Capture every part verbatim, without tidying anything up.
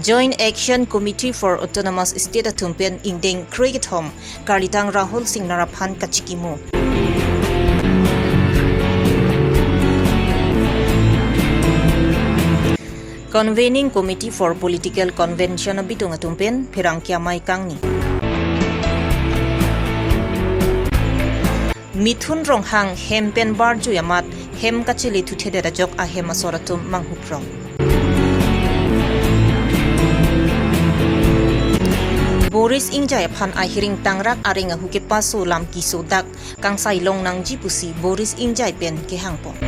Joint Action Committee for Autonomous State atum pen ingdeng krekethom Karlitang Rahul Singnar aphan kachikimo. Convening Committee for Political Convention abidung atum pen pherangke amei kangni. Mithun Ronghang hem pen barjui amat hem kachele thuthedet ajok ahem asor atum manghuprong. Boris Ingjai aphan ahiring tangrak areng ahu kepaso lam keso dak kangsai long nangji pusi Boris Ingjai pen kehangpon.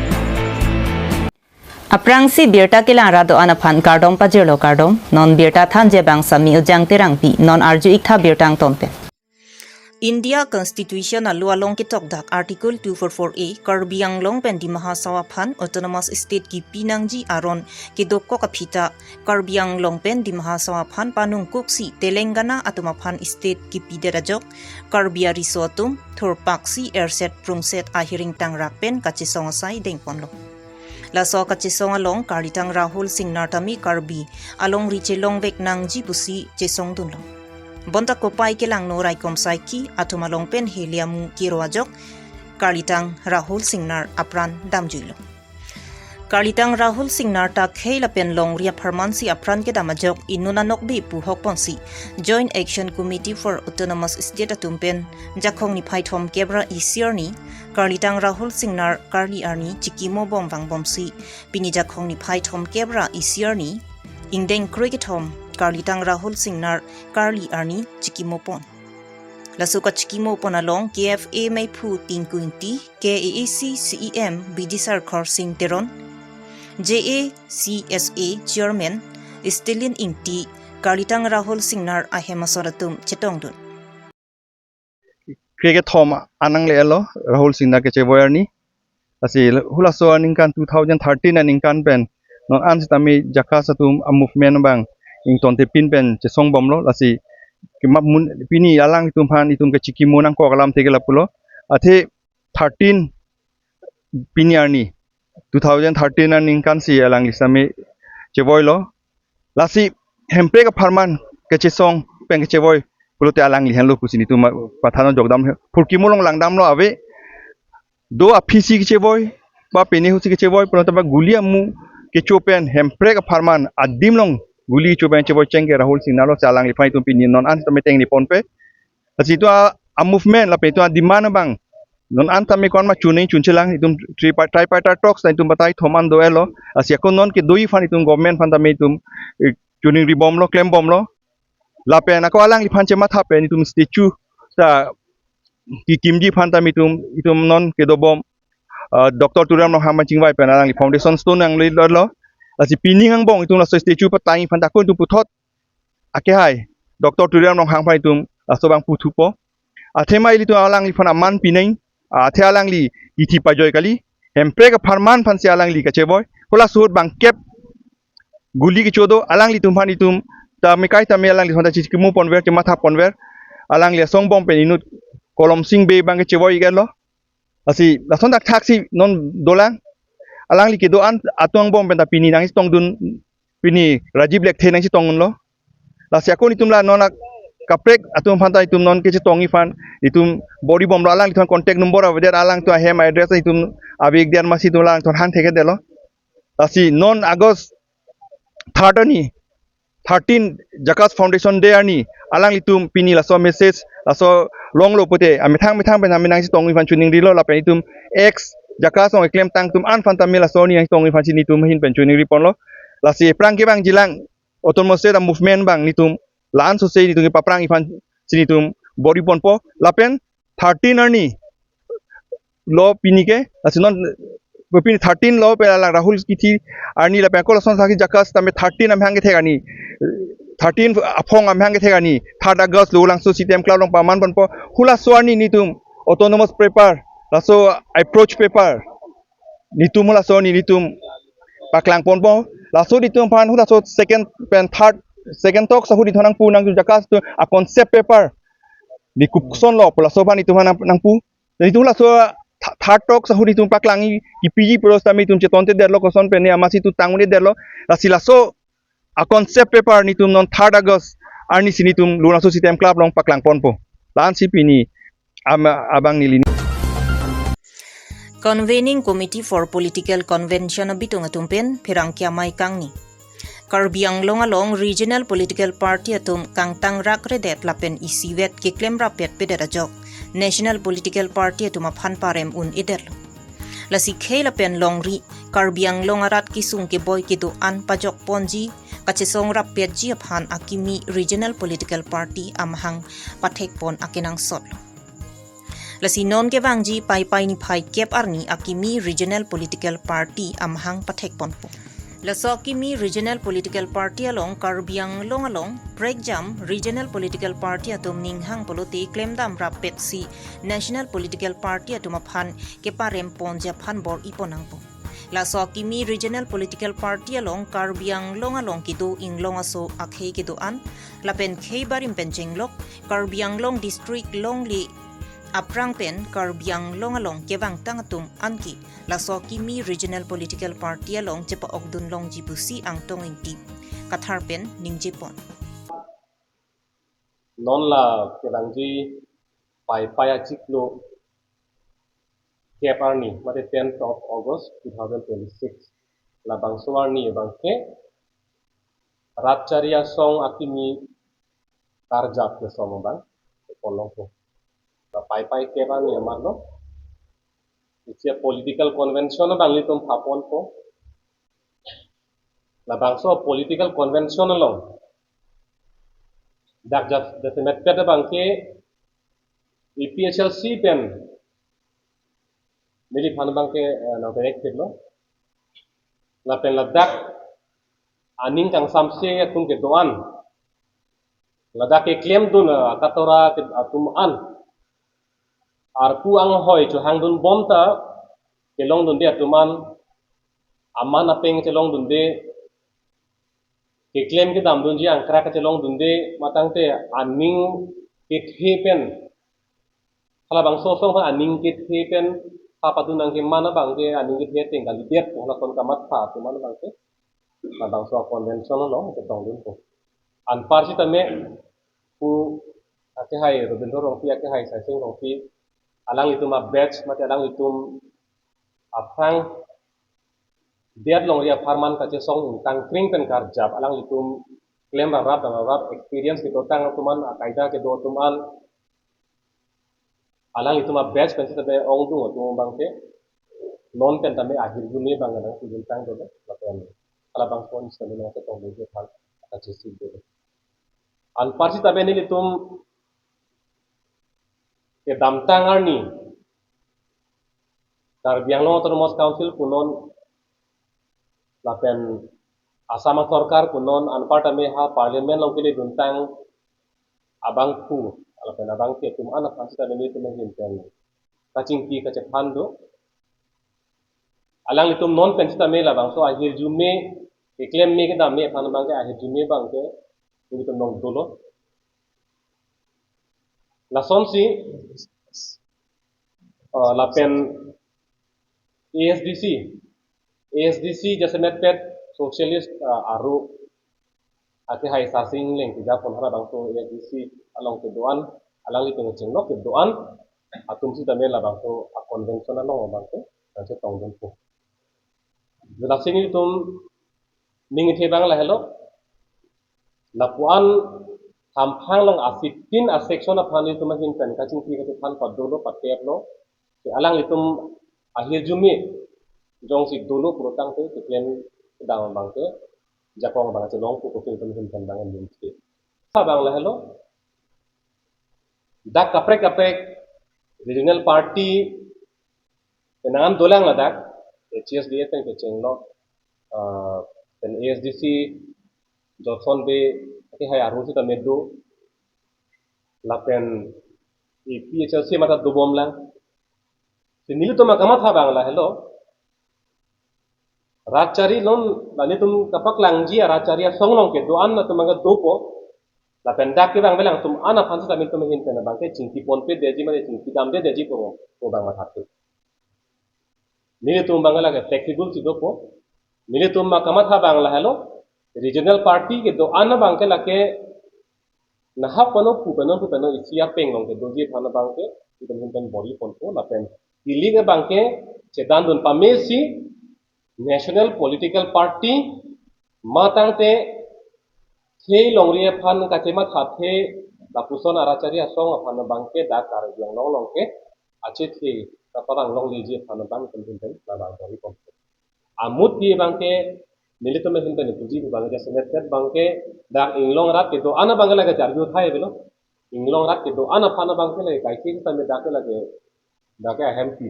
Aphrangsi birta kelang ra do-an aphan kardom pajirlo kardom, non birta thanji abang Sami Ujang Terangpi, non arju-iktha birta angton pen. India Constitution alo along ketok dak Article two four four A Karbi Anglong pen Dima Hasao aphan Autonomous State kipi nangji aron kedokok aphi ta Karbi Anglong pen Dima Hasao aphan panungkuksi Telangana atum aphan state kipidet ajok Karbi ariso atum thurpaksi erset prungset ahiring tangrak pen kachesong asai dengponlo. Laso kachesong along Karlitang Rahul Singnar tame Karbi alongri chelongvek nangji pusi chesongdunlo. Bonta kopai kelangno raikom saikhi atum along pen heli amu kiro ajok Karlitang Rahul Singnar apran damjuilo. Karlitang Rahul Singnar ta khei lapen longri apharmansi apran kedam ajok inut anokbe pu hokponsi Joint Action Committee for Autonomous State atum pen Jakhong niphai thomkep ra isi arni Karlitang Rahul Singnar karli arni chikimo bom vangbomsi pini Jakhong niphai thomkep ra isi arni ingdeng krekethom Karlitang Rahul Singnar karli arni chikimopon. Laso kachikimopon along K F A meiphu Tinku Ingti, K A A C C E M Bidisar Khorsing Teron, J A C S A Chairman Stalin Ingti, Karlitang Rahul Singnar ahem asor atum chetongdun. Krekethom anang le-elo Rahul Singnar kechevoi arni. Lasi hulaso aningkan two thousand thirteen aningkan pen non an sitame JACAS atum a movement abang ingtontepin pen chesongbomlo. Lasi kemap mun pini alanglitum aphan itum kachikimo nangkok alam teke lapulo. Athe thirteen pini arni two thousand thirteen aningkansi alangli sitame chevoilo. Lasi hemprek apharman kachesong pen kachevoi pulote alangli henlo pusi netum pathan jokdam phurkimo along langdamlo ave. Do aphisi kachevoi, ba pine husi kachevoi, pulote ba guli amu kecho pen hemprek apharman adim along guli kecho pen chevoi cheng ke Rahul Singnar lo, si alangliphan itum pini non an sitame tengneponpe. Lasi itum a, a movement lapen itum a demand abang non an tame kon ma chuning chunchelang itum tripartite, tripartite talks ta itum batai thom an do-elo. Lasi ako non kedoji aphan itum government aphan tame itum, eh, chuningribomlo, klembomlo. Lapen ako alangliphan chematha pen itum statue ta kikimji aphan tame itum, itum non kedobom, ah, Doctor Tuliram Ronghang aphan chingvai pen alangli foundation stone nanglelo. Lasi pining angbong itum laso statue patangji aphan ta ako itum puthot akehai Doctor Tuliram Ronghang aphan itum laso abang puthupo. Athema ilitum alangliphan aman pineng, athe alangli kithi pajoi kali. Hemprek apharman aphansi alangli kachevoi. Hulaso ahut bangkep guli kecho do, alanglitum aphan itum tame kaitame alangliphan ta chikimoponver, chemathaponver. Alangli asongbom pen inut Kolomsing Bey abang kechevoi iklo. Lasi lason dak thaksi non dolang. Alangli kedo-an atum angbong pen ta pini nangchetongdun, pini Rajiv Lekthe nangchetongdunlo. Lasi ako netum la non ak kaprek atum aphan ta itum non kechetongji aphan itum boribomlo, alanglitum contact number avedet, alangtum ahem address itum avekdet, amatsi itum alangtum hang thekthedetlo. Lasi non August third arni, thirteen JACAS Foundation Day arni, alanglitum pini laso message laso longlo pute amethang methang pen tame nangchetongji aphan chuningrilo, lapen itum ex JACAS along klemtang atum an aphan tame laso arni nangchetongji aphansi netum ahin pen chuningriponlo. Lasi aphrang kevangjilang Autonomous State a movement abang netum la-an sose netum kepaphrangji aphansi netum boriponpo. Lapen thirteen arni lo pini ke, lasi non pini thirteen lo pen alang Rahul kithi arni lapen ako lason thaksi JACAS tame thirteen amahang kethek arni, thirteen aphong amahang kethek arni, third August lo Langso C T M Club along pamanponpo. Hulaso arni netum autonomous paper, laso approach paper netum hulaso arni netum paklangponpo. Laso netum aphan hulaso second pen third, second talks ahut netum nangpu nangji JACAS atum a concept paper ne kopusonlo pu laso aphan netum aphan nang, nangpu. Netum laso th-, third talks ahut netum paklangji, kipiji pulo sitame netum chetontedetlo, koson pen ne amatsi itum tang-un-edetlo. Lasi laso a-concept paper netum non third August arni si netum Lunglangso C T M Club along paklang ponpo. La-an si pini ama abang neli. Convening Committee for Political Convention abitung atum pen pherangke amei kangni. Karbi Anglong along regional political party atum kangtang rakredet lapen isivet keklem rappet pedet ajok national political party atum aphan parem un-edetlo. Lasi khei lapen longri Karbi Anglong arat kesung keboi kedo-an pajok ponji kachesong rappetji aphan akimi regional political party amahang pathek pon akenangsotlo. Lasi non kevangji Paipai niphai kep arni akimi regional political party amahang pathek ponpo. Laso akimi regional political party along Karbi Anglong along prekjam regional political party atum ninghang pulote klemdam rappetsi national political party atum aphan keparem ponji aphan bor-i pon nangpo. Laso akimi regional political party along Karbi Anglong along kedo inglong aso akhei kedo-an lapen khei barim pen chenglok Karbi Anglong district longle aphrang pen Karbi Anglong along kevangtang atum anke laso akimi regional political party along chepa-okdun longji pusi Angtong Ingti Kathar pen ningje pon. Non la kevangji Paipai achiklo kep arni, mate tenth of August two thousand twenty-six. Labangso arni abangke rat chari asong akimi karjap kesong abang pon longpo. La Paipai kep arni amarlo. Isi political convention abang ilitum pha ponpo. Labangso political convention along dak jat jasemet pet abangke A P H L C pen neliphan abangke, eh, nang directed lo. Lapen ladak aning kangsamse atum kedo-an, ladak keklemdun, eh, akatora ke atum an, arpu anghoi chohangdun bom ta kelongdunde atum an, aman apeng chelongdunde, keklem kedamdunji angkrak chelongdunde, matangte aning kethe pen, halabangso asong aphan aning kethe pen pha padun nangji, mana abangke aning kethe ateng kalidet, hala kon kamatha atum an abangke labangso convention along chetongdunpo. Anpar sitame pu akehai Robindro Rongpi, akehai Saising Rongpi, alanglitum a-batch mate alanglitum aphrang det longri apharman kachesong ingtang kring pen karjap, alanglitum klem rap rap dam rap rap, experience kedotang atum an, akaida kedo atum an, alanglitum a-batch pen sitame ongdung atum abangke non pen tame ahirjume abang nangpidun tang dolo, lapen halabangso sitame nangchetongdunji aphan kachesik dolo. Anpar sitame nelitum kedamtang arni Karbi Anglong Autonomous Council punon lapen Assam sorkar punon, anpar tame ha parliament along keleduntang abangphu lapen abangke atum an aphan sitame nelitum ahin pen kachingki kachethan do. Alanglitum non pen sitame labangso ahirjume, keklem me kedam me aphan abangke ahirjume abangke nelitum along dolo. Lasonsi, eh, lapen A S D C, A S D C jasemet pet socialist, eh, aro akehai Sarsing Engleng tija pon halabangso A S D C along kedo-an, alanglitum chenglok kedo-an atum sitame labangso a-convention along abangke nangchetongdunpo. Jodasi nelitum ning kethe abang lahelo, lapu-an hamphang along a-fifteen a-section aphan nelitum ahin pen kachingki kachethan padolo, pateplo. Si alanglitum ahirjume jongsi dolo pulotangte keklem kedam abangke jakong abang chelongpo pu nelitum ahin pen abang ningje. Sa abang lahelo, dak kaprek kaprek regional party penang dolang ladak, H S D A pen kechenglok, eh, pen A S D C Johnson Bey akehai aro sitame do, lapen A P H L C mata dobom lang. Si nelitum akamatha abang lahelo, rat chari along, la nelitum kapaklangji a-rat chari asong along kedo-an atum abangke dopo, lapen dak kevang velang atum an aphan sitame nelitum ahin pen abangke chingki ponpedetji mane chingki damdedetji pu, pu abang mathathe. Nelitum abang lake flexible si dopo. Nelitum akamatha abang lahelo, Regional party kedo-an abangke lake nahap pano pu pano pu pano isi apeng along kedoji aphan abangke itum ahin pen bor-i ponpo lapen kilik abangke chethan dun pame si national political party matangte the longri aphan kachemathathe lapuson arachari asong aphan abangke dak Karbi Anglong along ke achethe kaparang longleji aphan abang itum ahin pen labang bor-i ponpo. Amut pi abangke nelitum ahin pen puji abangke senet ket abangke dak inglong rat kedo-an abangke lake jarju thai avelo. Inglong rat kedo-an aphan abangke lake kaike sitame dak lake dak ke ahem pi.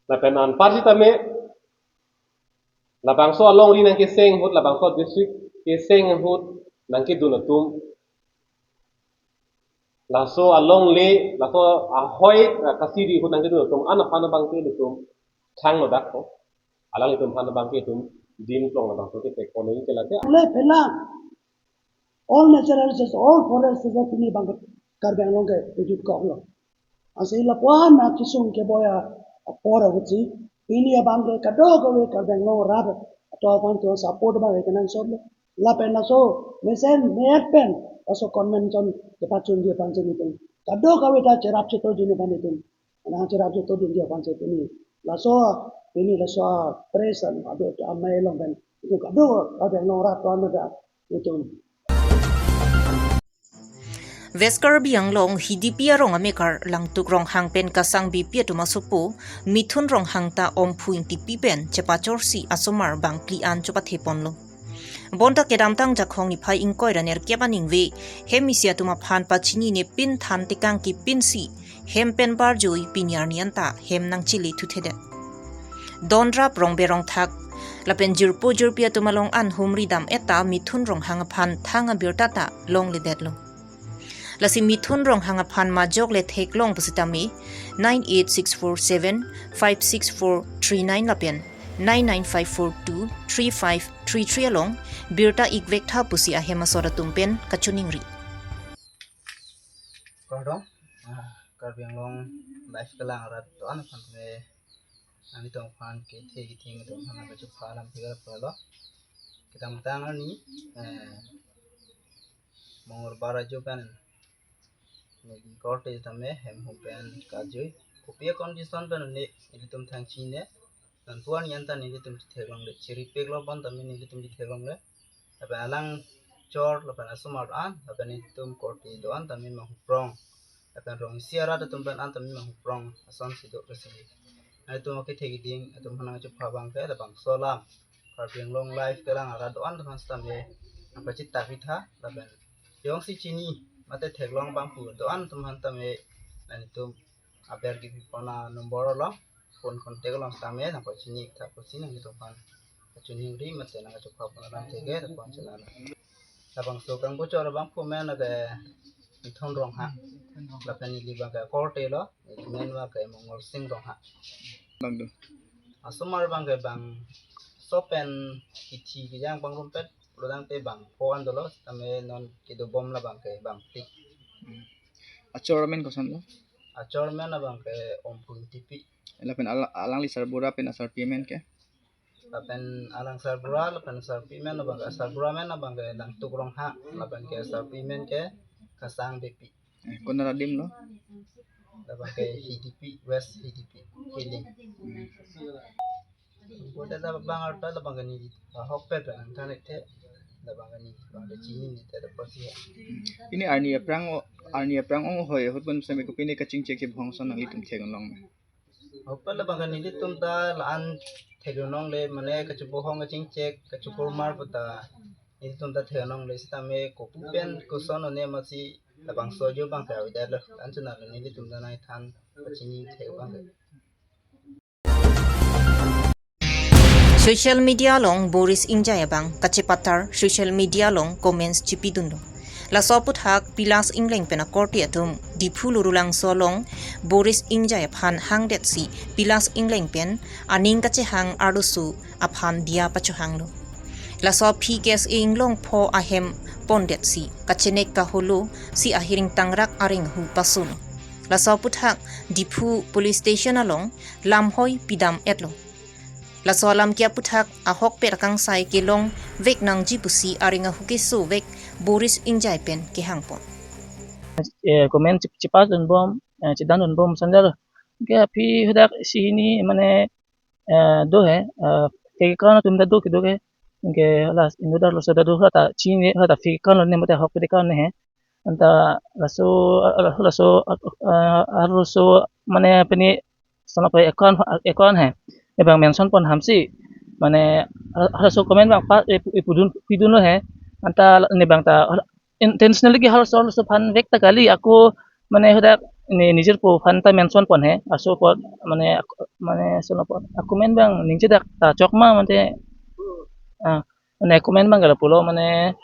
Lapen anpar sitame labangso alongri nangkeseng ahut, labangso district keseng ahut nangkedun atum, laso alongle, laso ahoi, ah, kasiri ahut nangkedun atum an aphan abangke itum thanglo dak ko. Alanglitum aphan abangke itum dim klong labangso ketek poneng ke lake. Le phelang. All natural resources, all forest resources pini abangke Karbi Anglong ke pidut koklo. Ansi lapuan na kisung keboi apor ahutsi pini abangke kadokave Karbi Anglong rat atum aphan to support abangke kenangsotlo. Lapen laso mesen me-et pen laso convention kepachunji aphan si nelitum kadokave ta cherap cheto juni aphan itum nangcherap cheto dunji aphan si pini laso, pini laso press an ado amei along pen itum kadokave Karbi Anglong rat atum anta itum. West Karbi Anglong Hidipi arong amekar Langtuk Ronghang pen Kasang Beypi atum asopo Mithun Ronghang ta Omphu Ingtipi pen chepachorsi asomar bang phli an chepathe ponlo. Bonta kedamtang Jakhong niphai ingkoi ra nerkep aningve hem isi atum aphan pachinine pin than tekang kepinsi hem pen barjoi pini arni anta hem nangchele thuthedet. Donrap rongbe rongthak lapen jirpo jirpi atum along an humri dam-et ta Mithun Ronghang aphan thang abirta ta longledetlo. Lasi Mithun Ronghang aphan majok le theklong pusitame nine eight six four seven five six four three nine lapen nine nine five four two three five three three along birta ikvek tha pusi ahem asor atum pen kachiningri. Kardom, ah, Karbi Anglong Live kelang arat do-an aphan me, nanglitum aphan kethe ketheng atum aphan kachupha alam tiga palo. Kedamtang arni, eh, Mongolbar ajo pen neli korte tame hem hum pen kajoi. Kopi a-condition pen ne nelitum thang chinine. Nangtuan yan ta nelitum theklongle. Chiripiklo bon tame nelitum theklongle. Lapen alang chor lapen asomar an, lapen nelitum korte do-an tame manghuprong. Lapen rong isi arat atum pen an tame manghuprong. Asonsi do resi. Nangtum akethe keding atum aphan nangchupha abangke labangso alam. Karbi Anglong Live kelang arat do-an atum aphan sitame nangpachit ta pitha lapen jongsi chini mate theklong abang pu do-an atum aphan tame nangtum aber kipi pon a-number along phone contact along sitame nangpachini tha pusi nangtum aphan kachiningri mate nangkachupha pon alam theke ta pon chelala. Labangso kangbochor abang pu amen lake Mithun Ronghang. Lapen neli abangke korte lo, neli amen abangke Mongol Sing Ronghang. Bang do. Asomar abangke bangso pen kithi kejang pangrumpet, pulotangte bang pho an dolo, tame non kedobom la abangke bang phli. Achor amen koson lo? Achor amen abangke Omphu Ingtipi. Lapen al-, alangli sarbura pen asarpi amen ke? Lapen alang sarbura, lapen asarpi amen abangke, sarbura amen abangke Langtuk Ronghang, lapen ke asarpi amen ke Kasang Beypi. Eh, konat adim lo? Labangke Hidipi, West Hidipi, Kiling. Bote labang arta labangke neli, ah, ahokpet pen nangthan-ik the, labangke neli, bangke chinine te dapat si. Pini arni aphrang o, arni aphrang ong hoi, ahut pen seme ko pini kachingchek ke bhongson nanglitum theklong. Ahokpet labangke nelitum ta la-an theklongle mane kachibohong kachingchek, kachipormar puta nelitum ta theklongle sitame kopi pen koson one masi labangso ajo abangke avedetlo. Anchuna nelitum ta nangthan kachini thek abangke. Social media along Boris Engjai abang kachepatar social media along comments chipidunlo. Laso aphuthak Pilas Engleng pen akorte atum Diphu Lurulangso along Boris Engjai aphan hangdetsi Pilas Engleng pen aning kachehang arloso aphan diya pachohanglo. Laso aphi K S A Inglongpho ahem pondetsi kachenek kaholo si ahiring tangrak areng hu pasono. Laso aphuthak Diphu Police Station along lamhoi pidam-etlo. Laso alam ke aputhak ahokpet akangsai kelongvek nangji pusi areng ahu kesovek Boris Engjai pen kehangpon. Eh, comment chip chipas dunbom, eh, chidan dunbom sandal. Ke aphi hadak isi hini mane, eh, do he, eh, ke kan atum ta do kedo ke. Ke hala inut arloso ta do, hala ta chini, hala ta fake account lo ne mate ahokpet account ne he. Anta laso, eh, laso, eh, arloso mane pini sana pa account, account he. Ebang mention pon ham si. Mane, eh, laso comment bang pa, eh, pu-, eh, pudun, pidun lo he. Anta ne bang ta intentionally ke halaso, halaso aphan vek ta kali, ako mane hadak ne nijirpo aphan ta mention pon he. Laso apot mane ak-, mane sana apot ako men bang ningje dak ta chok ma mate, ah, mane ako men bang gala pulo mane,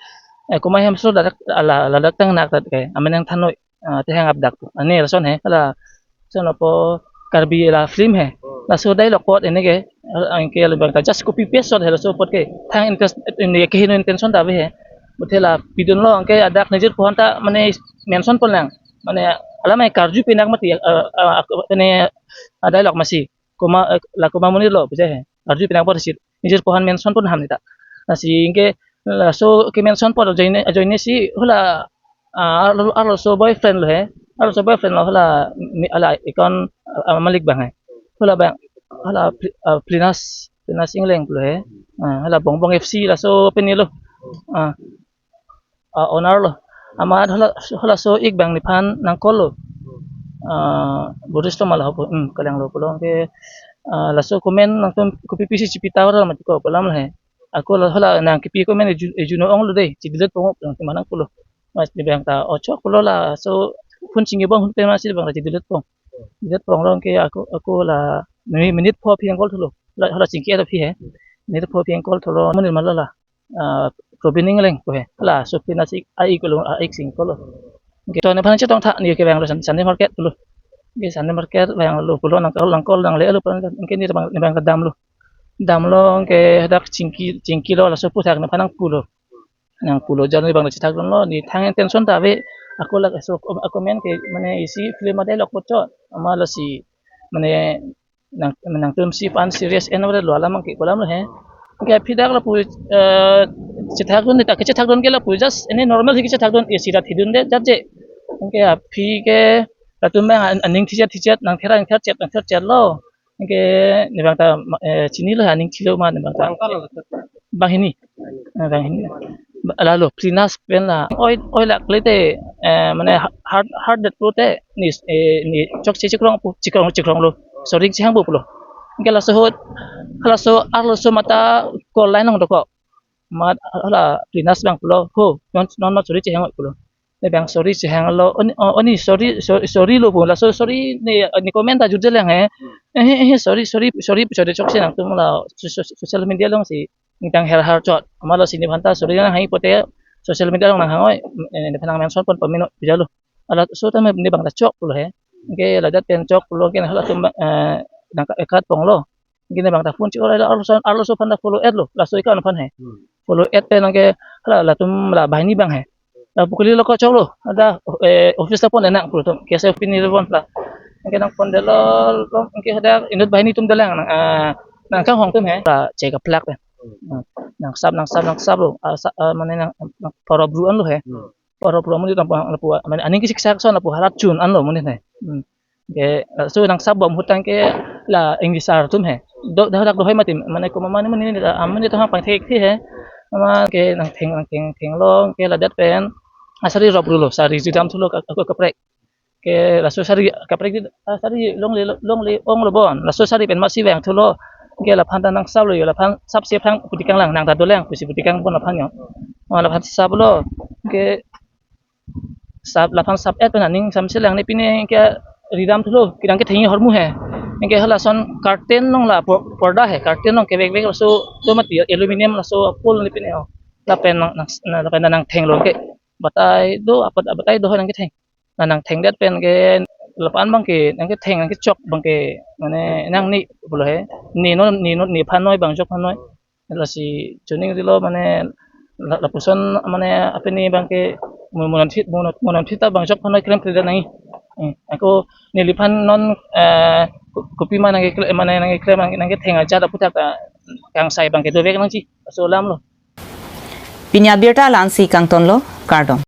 eh, ako ma hem so ladak ala, ladak tang nak tat ke amen nangthanoi, ah, te hang ap dak tu. Ane lason he, hala sana po Karbi la film he. Laso dialogue apot ene ke, ah, anke le bang ta just copy paste shot he laso apot ke. Thang interest, ini ke hino intention ta ave he. Buthe la pidun lo anke adak nijirpo aphan ta mane mention pon lang. Mane alam ai karju pinak mati, eh, eh, ak-, ane, ah, dialogue masi. Koma, eh, la koma monit lo puja he. Karju pinak apot si nijirpo aphan mention pon ham ne ta. Lasi anke laso ke mention pon ajoine, ajoine si hala, ah, arlo, arloso boyfriend lo he. Arloso boyfriend lo hala mi-, hala account, ah, malik bang he. Hala bang, hala Pli-, ah, Plinas, Plinas Engleng lo he. Ah, hala Bongbong F C laso pini lo. Ah, ah, owner lo. Amat hala, halaso ik bang nephan nang call lo. Ah, Boris to mala ho, hmm, kalang lo pulo ke, ah, laso comment nangtum kopi pisi chipi ta ora mati ko pulo alam he. Ako la hala nang kipi comment eju-, ejuno ong lo dei, chi delete pon nang manang pulo. Mas ne bang ta ochok pulo laso phone chingki bang hun pe masi bang ta chi delete pon. Delete pon lo ke ako, ako la mi-, minute pho aphi nang call thulo. La hala chingki ado aphi he. Minute pho aphi nang call thulo. Monit ma lo la, ah, Probin Engleng ko he. Laso Plinas ik, a ik lo, a ik sing ko lo. Anke to nephan chetong tha ne ke bang lo Sun-, Sunday market lo. Anke Sunday market bang lo pulo nang call, nang call nang le lo pulo anke ne bang, ne bang kedam lo. Dam lo anke hadak chingki, chingki lo laso aputhak nephan nang pulo. Nang pulo jan bang chethak dun lo, ne thang intention ta ave, ako la so, ako men ke mane isi film a dialogue apot chot, ama lasi mane nang, nangtum si aphan serious en ore lo alam ke kolam lo he. Anke aphi dak lapu, eh, chethak dun ta ke chethak dun ke lapu just ene normal hi ke chethak dun isi rat hidun de jat je. Anke aphi ke latum bang an-, aning thichet thichet nang thera nang therchet nang therchet lo. Anke ne bang ta, eh, chini lo aning thilo ma ne bang ta. Bang hini. Eh, bang hini. Ala lo Plinas pen la. Oi, oi lak le te, eh, mane ha-, hard, hard det pulote ne, eh, ne chokche chikrong pu, chikrong, chikrong lo. Sorry chehang pu pulo. Anke laso ahut, laso arloso mata call line nang doko. Mat hala Plinas bang pulo. Ho, non, non mat sorry chehang pulo. Ne bang sorry chehang lo, oni, o-, oni sorry, so-, sorry lo pu. Laso sorry ne, ne comment ta jut je lang he. Eh, eh, eh, sorry, sorry, sorry, sorry chokche nangtum la so-, so-, social media along si ningtang her har chot. Ama lo si nephan ta sorry nang hai pote social media along nang hangoi, eh, nephan nang mention pon pamino puja lo. Ala so ta me ne bang ta chok pulo he. Anke la jat pen chok pulo ke halatum, eh, nang ka-, ekat pon lo. Anke ne bang ta phone chi ora la arloso, arloso aphan ta follow add lo. Laso account aphan he. Hmm. Follow add pen anke hala latum la banghini bang he. Lapu kali lo ko chok lo. Ada, eh, office ta pon enak pulo tum. Kese pini lo pon la. Anke nang pon det lo, lo, anke hadak inut banghini atum dolang nang, ah, nang kanghong atum he. La check a plak pen. Hmm. Nang sap, nang sap, nang sap lo. Ah, sa-, ah, mane nang, nang poro bru an lo he. Hmm. Poro bru an monit nang pang lapu, mane aning kisik sak son lapu harat chun an lo monit he. Hmm. Ke, laso nang sap bom ahut tangke la English ar atum he. Do, dak dak dohoi mati, mane koma mane mane la, amen to hang pangthek the he. Ama ke nang theng, nang theng, theng lo, ke la det pen. Ah, sari rop rulo, sari judam thulo ka, ka, kaprek. Ke laso sari kaprek di, ah, sari longle, longle ong lo bon. Laso sari pen masi veng thulo. Ke laphan ta nang sap lo yo, laphan sap si aphan putikang lang, nang ta dolang, pusi putikang bon laphan yo. Oh, laphan sap lo. Ke sap, laphan sap et pen aning samse lang ne pine ke ridam thulo, kedang ketheng ahormu he. Anke halason curtain along la por-, porda he, curtain along kevek vek laso do mati aluminium laso apol ne pine o. Lapen nang, nang, nang, lapen nang theng lo ke. Batai do, apat, batai do nang ketheng. Na nang theng det pen ke lapu-an bang ke, nang ketheng, nang kechok bang ke, mane nang ni pulo he. Ni non, ni non, nephan noi bang jok phan noi. Lasi chuning rilo mane la-, lapuson mane apini bang ke mo-, monam thit, monam, monam thit ta bang jok phan noi krem krem nang. Eh, ako neliphan non, eh, Ko- kopi ma nangkeklem, mane nangkeklem, nang- nangketheng ajat aphuthak ta kangsai abang ke dovek nangji, laso alam lo. Pini abirta la-ansi kangtonlo, kardom.